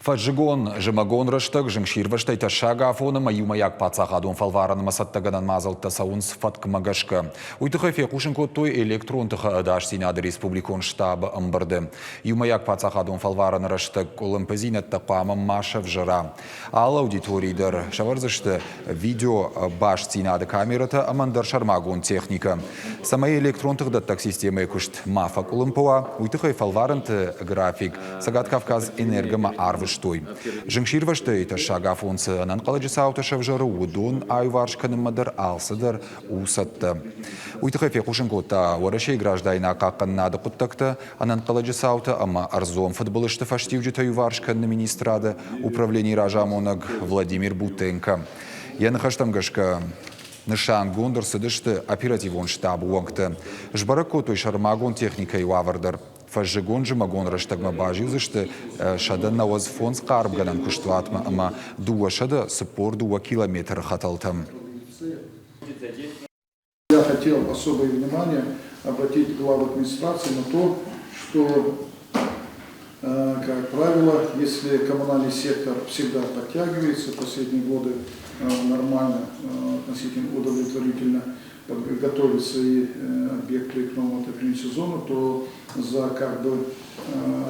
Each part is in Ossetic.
Фӕззыгон, зымӕгон рӕстӕг зынгсирвӕзтӕй тӕссаг афон ӕмӕ иумӕйаг паддзахадон фӕлварӕнмӕ цӕттӕгӕнӕн мадзӕлттӕ цӕуынц фӕткмӕ гӕсгӕ. Уый тыххӕй фехъусын кодтой электрон тыхы ӕдасдзинады республикон штабы ӕмбырды. Иумӕйаг паддзахадон фӕлварӕны рӕстӕг къуылымпыдзинӕдтӕ хъуамӕ ма сӕвзӕра. Алы аудиторийы дӕр сӕвӕрдзысты видеобастдзинады камерӕтӕ ӕмӕ ӕндӕр сӕрмагонд техникӕ. Цӕмӕй электрон тыхдӕттӕг системӕйы куыст ма фӕкъуылымпы уа, уый тыххӕй фӕлварӕнты график Цӕгат Кавказ энергомӕ арвыстой. Зынгсирвӕзтӕй тӕссаг афон цы ӕнӕнхъӕлӕджы цаутӕ сӕвзӕры, уыдон аиуварс кӕнынмӕ дӕр алцыдӕр у цӕттӕ. Уый тыххӕй фехъусын кодта Уӕрӕсейы граждайнаг хъахъхъӕнынады хъуыддӕгтӕ, ӕнӕнхъӕлӕджы цаутӕ ӕмӕ ӕрдзон фыдбылызты фӕстиуджытӕ иуварс кӕныны министрады управленийы разамонӕг Владимир Бутенко. Йӕ ныхӕстӕм гӕсгӕ, нысангонд ӕрцыдысты оперативон штабы уӕнгтӕ. Сбӕрӕг кодтой сӕрмагонд техникӕйы уавӕр дӕр. Фӕззыгон-зымӕгон рӕстӕгмӕ базилдзысты 195 хъармгӕнӕн куыстуатмӕ ӕмӕ 242 километры хӕтӕлтӕм. Я хотел особое внимание обратить главу администрации на то, что, как правило, если коммунальный сектор всегда подтягивается, последние годы нормально, относительно удовлетворительно готовит свои объекты к новому отопительному сезону, то за как бы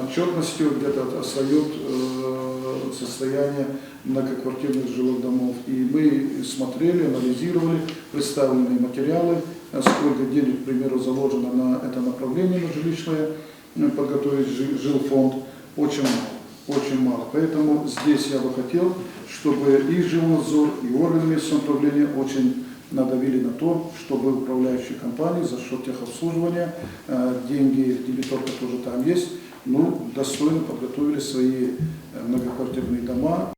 отчетностью где-то отстает состояние многоквартирных жилых домов. И мы смотрели, анализировали представленные материалы, сколько денег, к примеру, заложено на это направление, на жилищное, подготовить жилфонд, очень мало. Очень мало. Поэтому здесь я бы хотел, чтобы и жилнадзор, и органы местного самоуправления очень надавили на то, чтобы управляющие компании за счет техобслуживания, деньги, дебиторка тоже там есть, ну, достойно подготовили свои многоквартирные